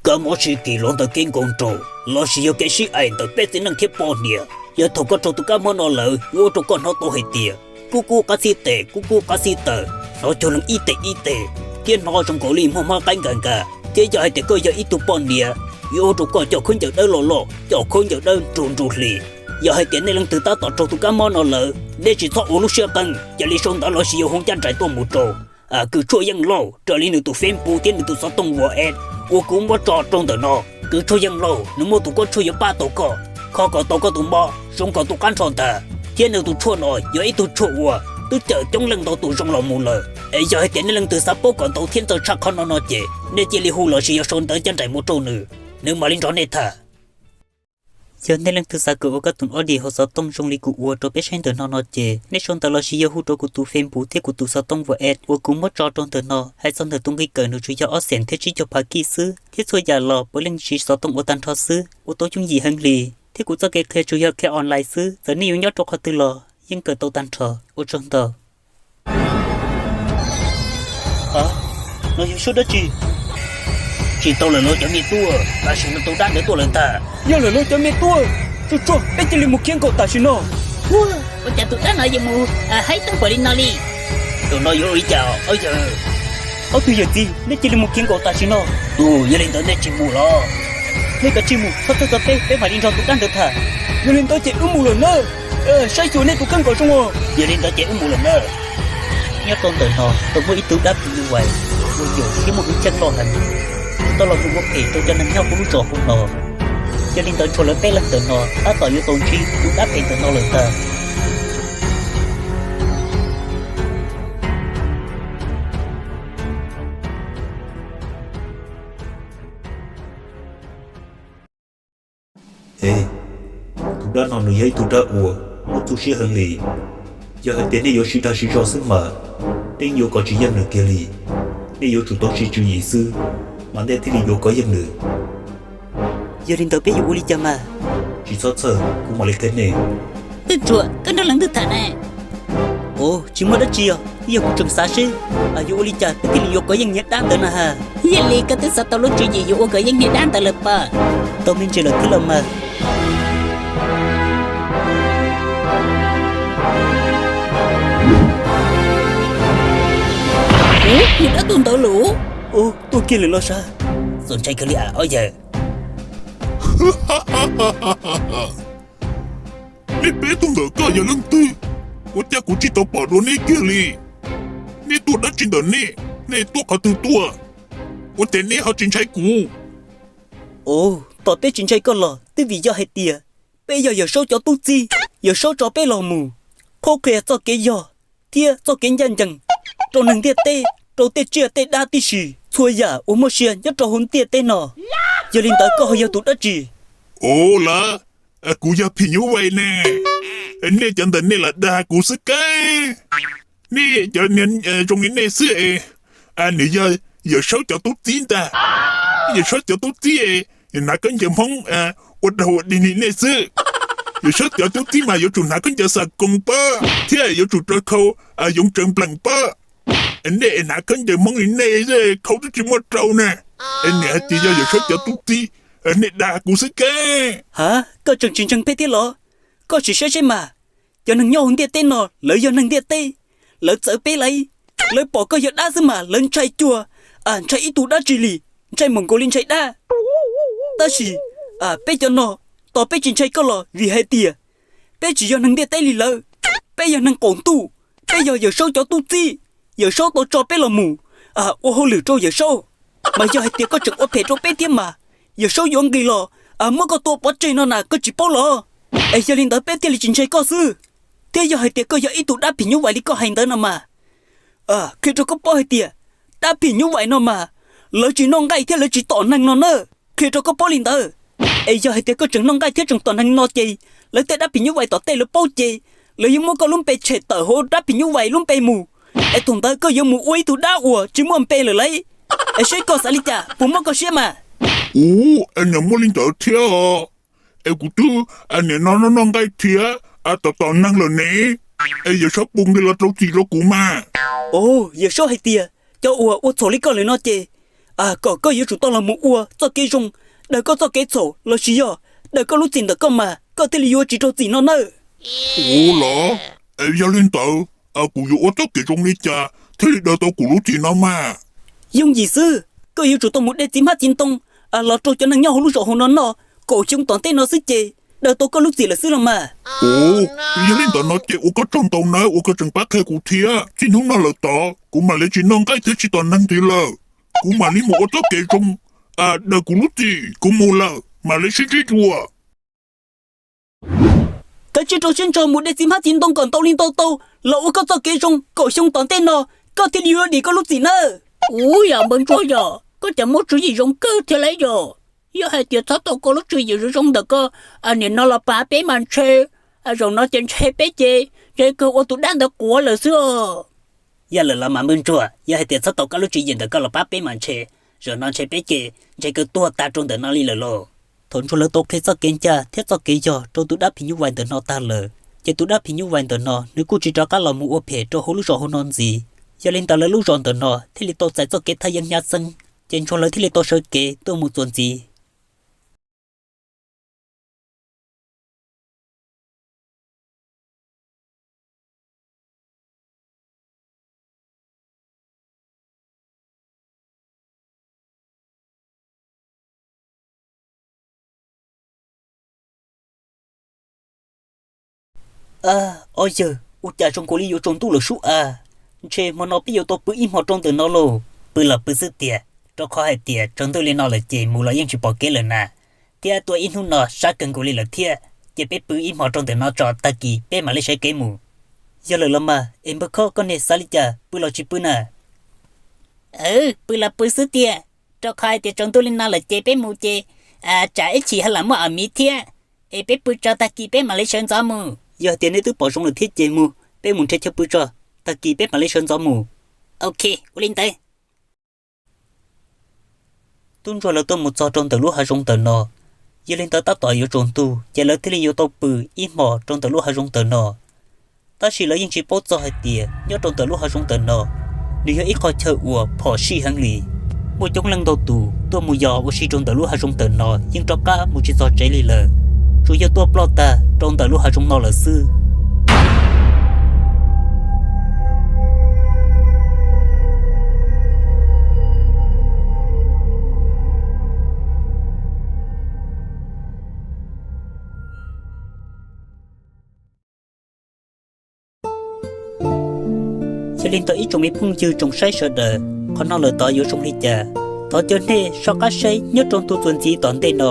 Kab mob sib kis los ntawm kev nkaus nraug lossis yog kev sib aim ntawm peb txiv neej thiab poj niam. Yog thaum koj raug tus kab mob no lawm yuav ua rau koj hnov tau hais tias kub kub qab xib tes kub kub qab xib taw, hnov cuag leej ib tes ib tes, thiab hnov zoo nkaus li muaj mob qaib nkas nkas. Thiab yog hais tias koj yog ib tug poj niam, yuav ua rau koj cov khaub ncaws dawb loj loj, cov khaub ncaws dawb nrug nrug hlis. Yog hais tias nej leej twg tab tom raug tus kab mob no lawm, nej tsis txhob ua lub siab qeej, cia li sau ntawv lossis yog hu ncaj nraim tuaj mus rau kws tshuaj yeej lauj raws li nws tus Facebook thiab nws tus xov tooj WhatsApp uas kuv muab tso rau ntawm no. Kws tshuaj yeej lauj nws muaj tus kab tshuaj yuav pab tau koj, kho kom tau koj tus mob zoo kom tu qab nrho ntag. Thiab nws tus tshuaj no yog ib tug tshuaj uas twb cawm coob leej ntau tus zoo los mus lawm. Es yog hais tias nej leej twg xav paub kom ntau thiab ntxaws tshaj qhov no no ces nej cia li hu lossis yog sau ntawv ncaj nraim mus rau nws, nws mam li nrog nej tham. Yog nej leej twg xav kawm ua kab toom audio hauv xov tooj zoo li kuv ua rau peb saib ntawm no no ces nej sau ntawv lossis yog hu rau kuv tus Facebook thiab kuv tus xov tooj WhatsApp uas kuv muab tso rau ntawm no. Hais txog ntawm tus nqi kawm nws tsuas yog ob xees thiab tsib caug phav kij xwb, thiab txhua yam los puav leej siv xov tooj ua tag nrho xwb, ua tau yooj yim heev li. Thiab kuv txoj kev qhia tsuas yog qhia online xwb, txawm nej yuav nyob rau qhov twg los yeej kawm tau tag nrho. Ua tsaug ntau. No yog suab dab tsi? Tsis tau lawm lauj cov me tub, tam sim no tus dab ntawd tuaj lawm ntag. Yog lawm lauj cov me tub, tsuag tsuag peb cia li mus khiav nkaum tam sim no. Ua cas tus dab no yuav mus haib teeb npaum li no li? Tus no yuav ua li cas ob yawg? Ob tug yawm txiv, nej cia li mus khiav nkaum tam sim no. Tus, yog li ntawd nej tsis mus los? Nej kav tsij mus, txhob txhawj txog peb, peb mam li nrog tus dab ntawd tham. Yog li ntawd ces wb mus lawm nawb. Saib xyuas nej tus kheej kom zoo os. Yog li ntawd ces wb mus lawm nawb. Nyob rau ntawm no tau muaj ib tug dab phim nyuj vais uas yuam thiab muaj lub ceeb loj heev, tau los mus ua phem rau cov neeg nyob hauv lub zos hauv no. Yog li ntawd tshuav lawv peb leeg ntawm no tab tom yuav tau ntsib tus dab phem ntawm no lawm ntag. Es, tus dab no nws yog ib tug dab uas muaj txuj siab heev li. Yog hais tias nej yuav sib dag sib zog xwb mas, nej yuav kov tsis yeej nws kiag li. Nej yuav tsum tau siv tswv yim xwb, mas nej thiaj li yuav kov yeej nws. Yog li ntawd peb yuav ua li cas mas? Tsis txhob txhawj, kuv mam li qhia nej. Twj Tsuam, koj nrog leej twg tham ne? Ov, tsis muaj dab tsi os, twb yog kuv tseem xav seb yuav ua li cas peb thiaj li yuav kov yeej niag dab ntawd na ha. Yog li koj twb xav tau lub tswv yim yuav ua kov yeej niag dab ntawd lawm pob? Tau me ntsis lawm thiab los mas. Ub, niag dab tuag ntawd lawm. Ub, tuaj kiag lawm los sav. Txaus ntshai kawg li ob yawg. Nej peb tug ntawm ko yog leej twg? Ua cas kuv tsis tau pom dua nej kiag li? Nej tuaj dab tsi ntawm nej? Nej tuaj qhov twg tuaj? Ua cas nej ho tsis ntshai kuv? Ov, tom peb tsis ntshai koj los twb vim yog hais tias peb yog Yawm Saub cov tub txib. Yawm Saub tso peb los mus qhuab qhia txoj kev yog thiab txoj kev ncaj ncees rau neeg ntiaj teb, rau tej tsiaj tej dab tib si, txhua yam uas muaj sia nyob rau hauv ntiaj teb no. Yog li ntawd koj ho yog tus dab tsi? Ov, lawv, kuv yog phim nyuj vais ne. Nej cov ntawm nej lam dag kuv xwb kab. Nej cov niag zoo li nej xwb es, nws yog Yawm Saub cov tub txib ntag. Yawm Saub cov tub txib es hnav khaub ncaws Hmoob ua raug ua dig li nej xwb. Yawm Saub cov tub txib mas yuav tsum hnav khaub ncaws xam koos pob thiab yuav tsum rau khau yoov tseev plees pob. Nej hnav khaub ncaws Hmoob li nej, khau twb tsis muaj rau na. Es niam hais tias yog Yawm Saub cov tub txib, nej dag kuv xwb kab. Ha, koj tseem tsis ntseeg peb thiab los? Koj sim saib seb mas, cov neeg nyob hauv ntiaj teb no lawv yog neeg ntiaj teb, lawv txawv peb lauj. Lawv pom koj yog dab xwb mas lawv ntshai cuag, ntshai ib tug dab tsi li, ntshai mus nkaus li ntshai dab. Tab sis peb cov no, tos peb tsis ntshai koj los vim hais tias peb tsis yog neeg ntiaj teb li lawv. Peb yog neeg qaum ntuj, peb yog Yawm Saub cov tub txib. Yawm Saub tau tso peb los mus ua hauj lwm rau Yawm Saub. Mas yog hais tias koj tseem ua phem rau peb thiab mas, Yawm Saub yuav nqis los muab koj tua pov tseg no na, koj tsis paub los? Es yog li ntawd peb thiaj li tsis ntshai koj xwb. Thiab yog hais tias koj yog ib tug dab phim nyuj vais li koj hais ntawd no mas, qhia rau koj paub hais tias dab phim nyuj vais no mas lawv tsis noj nqaij thiab lawv tsis tom neeg no na. Qhia rau koj paub li ntawd. Es yog hais tias koj tseem noj nqaij thiab tseem tom neeg no ces lawv tej dab phim nyuj vais tom tej lawv paub ces lawv yuav muab koj lub npe tshem tawm hauv dab phim nyuj vais lub npe mus. Es thaum ntawd koj yuav mus ua ib tug dab uas tsis muaj npe lawm lauj. Es seb koj xav li cas, puas mob koj siab mas? Ub, es niam muaj li ntawd thiab os. Es kuv twb niam no noj noj nqaij thiab tom tom neeg lawm ne. Es Yawm Saub puas nqis los rau txim rau kuv mas? Ov, Yawm Saub hais tias cov uas ua txhaum li koj lawm no ces Kom koj yuav tsum tau los mus ua txoj kev zoo, daws koj txoj kev txhaum lossis yog daws koj lub txim ntawm koj mas koj thiaj li yuav tsis raug txim no nawb. Ua los, es yog li ntawd, kuv yuav ua txoj kev zoo li cas thiaj li daws tau kuv lub txim no mas? Yooj yim xwb, koj yuav tsum tau mus de txiv hmab txiv ntoo los rau cov neeg nyob hauv lub zos hauv no noj kaum xyoo tom ntej no xwb ces daws tau koj lub txim lawm xwb los mas. Ua, yog li ntawd no ces ua koj tsaug ntau nawb uas koj tseem pab qhia kuv thiab. Txij hnub no lawm tod kuv mam li tsis noj nqaij thiab tsis tom neeg ntxiv lawm. Kuv mam li mus ua txoj kev zoo, daws kuv lub txim, kuv mus lawm, mam li sib ntsib dua. Kav tsij rau siab ntso mus de txiv hmab txiv ntoo kom ntau li ntau tau los ua koj txoj kev zoo, kaum xyoo tom ntej no koj thiaj li yuav dim koj lub txim nawb. Ua yam npawg ntsuag yog koj cas muaj tswv yim zoo kawg thiab lauj yog. Yog hais tias txhob tau koj lub tswv yim zoo zoo ntawm koj, nim no los pab peb mas ntshe, zaum no ces ntshe peb ces ntshe kawg ua tus dab ntawd quav lawm xwb os. Yog lawm los mas npawg ntsuag, yog hais tias txhob tau koj lub tswv yim ntawm koj los pab peb mas ntshe, zaum no ntshe peb ces ntshe kawg tuag tag rau ntawm no li lawm lauj. Thaum ntsuag lawv tau qhia txoj kev ncaj thiab txoj kev yog rau tus dab phim nyuj vais ntawm no tag lawm, ces tus dab phim nyuj vais ntawm no nws kuj tsis rov qab los mus ua phem rau hauv lub zos hauv no ntxiv. Yog li ntawd lawv lub zos ntawm no thiaj li tau txais txoj kev thaj yeeb hnyav txeeb, ces ntsuag lawv thiaj li tau sawv kev tuaj mus txuas ntxiv. Ob yawg, ua cas zoo nkaus li yuav tsaus ntuj lawm sub a. Ntshe hmo no peb yuav tau pw ib hmo rau ntawm no lauj. Pw los pw xwb tiag, rau qhov hais tias tsaus ntuj li no lawm ces mus los yeej tsis pom kev lawm na. Thiab tuaj ib hnub no sab kawg nkaus li lawm thiab, ces peb pw ib hmo rau ntawm no tso, tag kis peb mam li sawv kev mus. Yog lawm los mas, es npawg Khob koj niag xav li cas, pw los tsis pw na? Pw los pw xwb tiag, rau qhov hais tias tsaus ntuj li no lawm ces peb mus ces tsam ib chim ho lam muaj am miv thiab. Es peb pw tso, tag kis peb mam li sawv ntxov mus. Yog tias nej twb pom zoo lawm thiab ces mus, peb mus nrhiav chaw pw tso, tag kis peb mam li sawv ntxov mus. Ok, ua li ntawd. Tub ntsuag lawv tuaj mus txog rau ntawm lub hav zoov ntawm no, yog li ntawd tab tom yuav tsaus ntuj ces lawv thiaj li yuav tau pw ib hmos rau ntawm lub hav zoov ntawm no. Tab sis lawv yeej tsis paub txog hais tias nyob rau ntawm lub hav zoov ntawm no, nws yog ib qho chaw uas phom sij heev li. Muaj coob leej ntau tus tuaj mus yos ua si rau ntawm lub hav zoov ntawm no yeej rov qab mus tsis txog tsev li lawm, tsuas yog tuaj ploj tag rau ntawm lub hav zoov no lawm xwb. Yog li ntawd ib tsoom me phooj ywg tsoom saib sawv daws, qhov no lawm tod yuav zoo li cas, thov caw nej soj qab saib nyob rau ntu txuas ntxiv tom ntej no.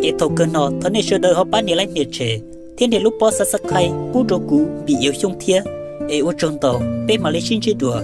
Es thaum kawg no thov nej sawv daws ho pab nias like nias share thiab nias lub pob subscribe pub rau kuv Npis Iv Xyooj thiab. Es ua tsaug ntau, peb mam li sib ntsib dua.